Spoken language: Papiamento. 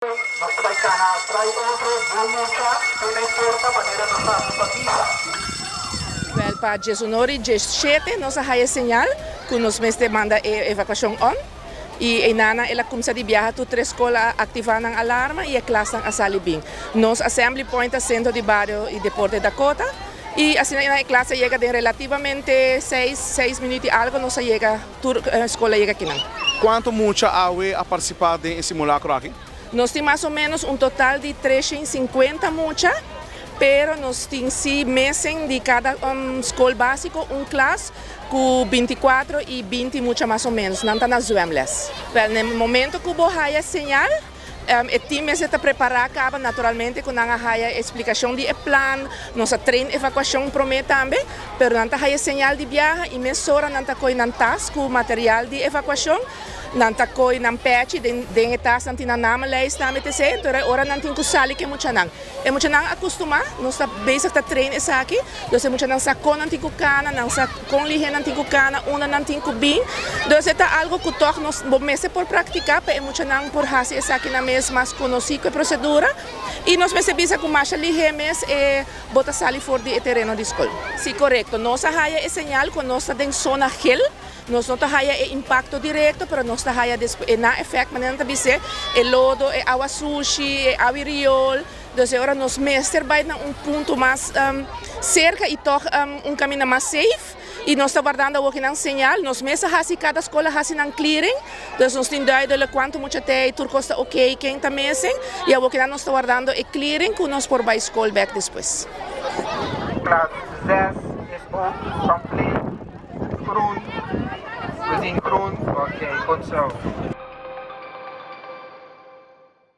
Nos ta bai kana trai otro bo mucha te na e porta manera nos ta hasi pa misa. Wèl, pa diesunor i diesshete nos a haya señal ku nos mester manda e evakuashon on i einanan el a kumsa di biaha tur tres skol a aktivá nan alarma i e klasnan a sali bin. Nos assembly point ta Sentro di Bario i Deporte Dakota i asina e klas a yega den relativamente seis, seis minuut i algo nos a yega. Tur skol a yega akinan. Kuantu mucha awe a partisipá den e simulakro aki? Nos tin mas o ménos un total di 350 mucha, pero nos tin si mesen di kada skol básiko un klas ku 24 i 20 mucha mas o ménos. Nan ta na zwemles. Wèl, na e momento ku bo haya señal, E team mester ta prepará kaba naturalmente ku nan a haya e splikashon di e plan, nos a train evakuashon promé tambe, pero nan ta haya señal di biaha i mesora nan ta koi nan tas ku material di evakuashon, nan ta koi nan pèchi, den den e tas nan tin nan namenlijst tambe etcetera, enton e ora nan tin ku sali ku e muchanan. E muchanan a kustumá, nos ta bezig ta train esaki, dus e muchanan sa kon nan tin ku kana, nan sa kon lihé nan tin ku kana, unda nan tin ku bin. Dus e ta algu ku tòg nos bo mester por praktiká pa e muchanan por hasi esaki nan mes mas konosí ku e prosedura. I nos mester bisa ku masha lihé mes e bo ta sali for di e tereno di skol. Sí, korekto. Nos a haya e señal ku nos ta den zona gel. Nos no ta haya e impakto direkto, pero nos ta haya despues e na efèkt, manera nan ta bis'é, e lodo, e awa sushi, e awi riol. Dus e ora nos mester bai na un punto mas serka i tòg un kaminda mas safe. I nos ta wardando awor ki nan señal. Nos mes a hasi, kada skol a hasi nan clearing. Dus nos tin duidelijk kuantu mucha tei, tur kos ta oké, ken ta missing. I awor ki nan nos ta wardando e clearing ku nos por bai skol bèk despues. Klas 6 is ook compleet. Groen. We zien groen. Oké, goed zo.